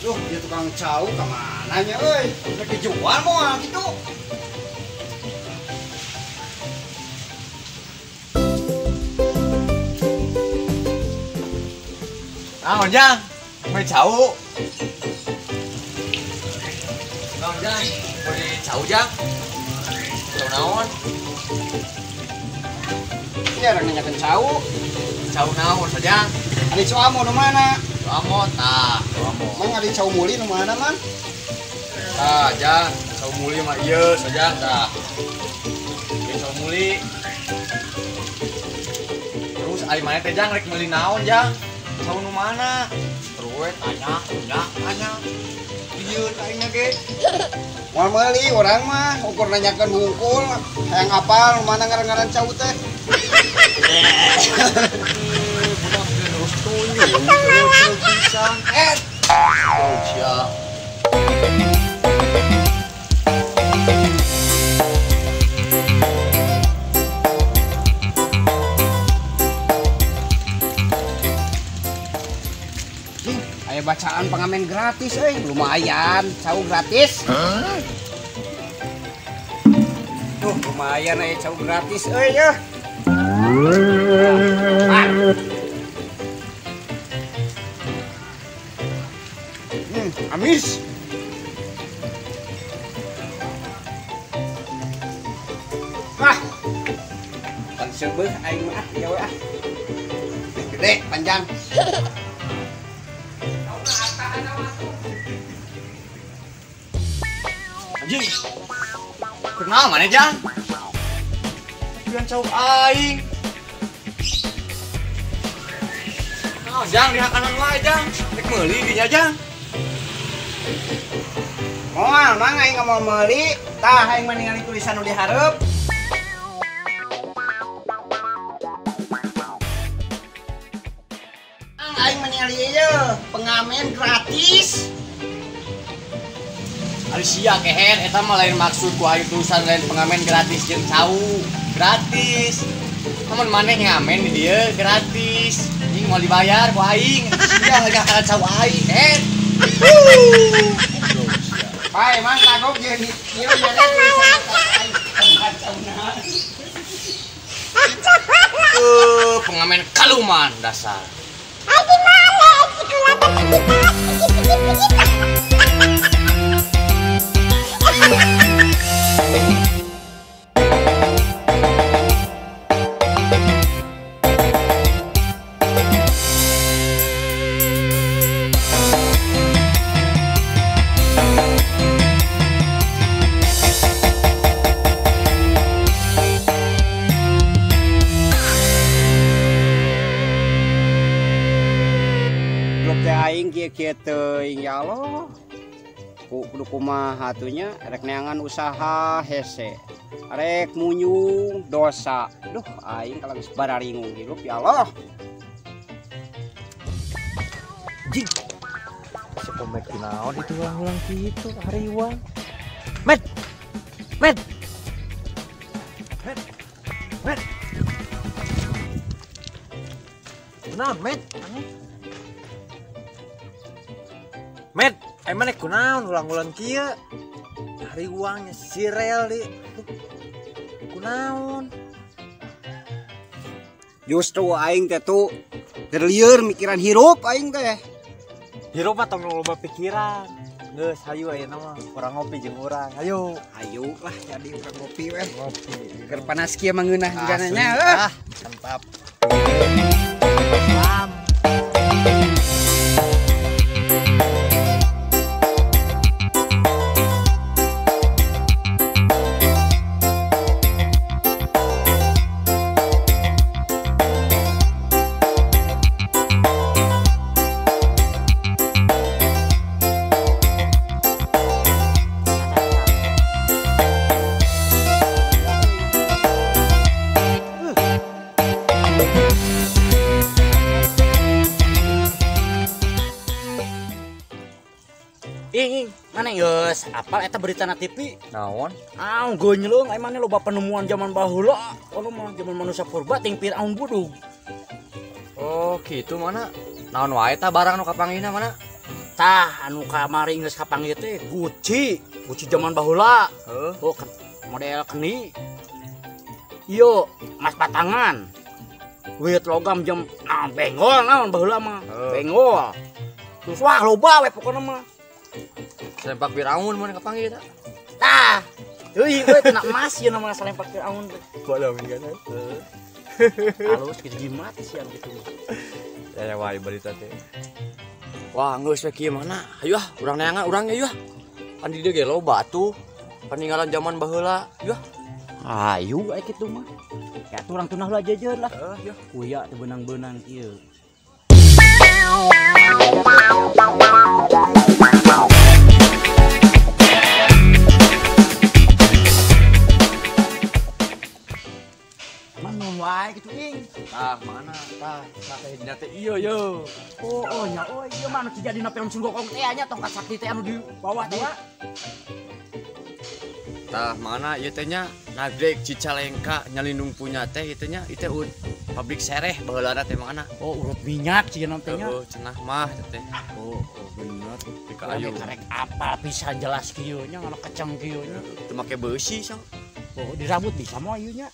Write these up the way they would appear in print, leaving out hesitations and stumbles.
Duh, dia tukang cau kemana nya euy? Rek dijual moal kitu. Naon jang? Meuli cau. Naon jang? Meuli cau jang? Cau naon? Iya, rek nanyakeun cau. Cau naon sajang? Ari cau amo nu mana? Cau amo tah, cau amo. Mang ari cau muli nu mana, Mang? Tah, jang, cau muli mah ieu sajang tah. Ieu cau muli. Terus ari maneh teh jang rek meuli naon jang? Cau nu mana? Terus tanya, tanya, tanya. Ieu aing ge. Moal meuli urang mah ukur nanyakeun hungkul, hayang apal nu mana ngaran-ngaran cau teh. Budak terus tunjuk, terus pisan. Oh, sia. Aya bacaan pengamen gratis euy, lumayan, cau gratis. Tuh, lumayan aya cau gratis euy ya. Amis. Ah. Pan seubeuh aing mah ah, ieu we ah. Gede, panjang. Anjing. Kenal mana jang? Bukan cau aing. Nah, jang dihakanan wae jang. Rek meuli dinya jang. Moal mang aing moal meuli. Tah aing mah ningali tulisan nu dihareup. Aing mah ningali ieu pengamen gratis. Ari sia kehen eta mah lain maksud ku aing tulisan lain pengamen gratis jeung cau. Gratis. Lamun maneh ngamen di dieu gratis. Anjing mau dibayar ku aing. Sia lagi kana cau aing, hen. Bae mang kagok jeung ieu ieu tulisan aing. Cauna. Pengamen kaluman dasar. Aing kieu-kieu teuing ya Allah. Kudu kumaha atuh nya rek neangan usaha hese. Rek munyung dosa. Duh aing kalau geus bararingung hirup ya Allah. Jing. Si pomek naon itu ulang-ulang kitu hariwang. Met. Met. Met. Met. Kunaon, Met? Met, emang nek kunaon ulang-ulang kieu? Hariwangnya sirel di. Kunaon? Justru aing teh tuh terlieur mikiran hirup aing teh. Hirup mah tong loba pikiran. Geus hayu ayeuna mah urang ngopi jeung urang. Ayo. Ayo lah jadi urang ngopi we. Ngopi. Keur panas kieu mah ngeunah jigana nya. Ah, mantap. Salam. Ing, mana geus apal eta berita na TV? Naon? Ah, geunyleung ai maneh loba penemuan zaman baheula. Kono mah zaman manusia purba ting Firaun budug. Oh, kitu mana? Naon wae tah barang nu kapanggihna mana? Tah anu kamari geus kapanggih teh guci, guci zaman baheula. Heuh. Oh, model keni. Ieu emas batangan. Duit logam jam naon benggol naon baheula mah. Benggol. Terus wah loba we pokona mah. Salempak Firaun mun kapanggih tah. Tah. Euy, euy tina emas ieu mah salempak Firaun teh. Boleh kan. Heeh. Halus gitu jimat sih anu kitu mah. Ya wae berita teh. Wah, geus we kieu mana? Hayu ah, urang neangan urang hayu ah. Pan di dieu ge loba atuh. Paninggalan zaman baheula. Hayu ah. Hayu aya kitu mah. Ya atuh urang tunah heula jejer lah. Heeh, Kuya teu beunang-beunang kieu. Wae kitu ing. Tah mana tah tah dina teh ieu yo. Oh oh nya oh ieu mah anu dijadina film Sun Gokong teh nya tongkat sakti teh anu di bawah teh. Tah mana ieu teh nya nagrek Cicalengka nyalindung punya teh ieu teh nya ieu teh pabrik sereh baheulana teh mana. Oh urut minyak sieuna teh nya. Heeh cenah mah teh. Oh oh bener. Di ka ayu. Karek apal pisan jelas kieu nya anu keceng kieu nya. Teu make beusi sang. Oh dirambut bisa moal ieu nya.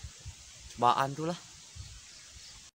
Cobaan tuh lah.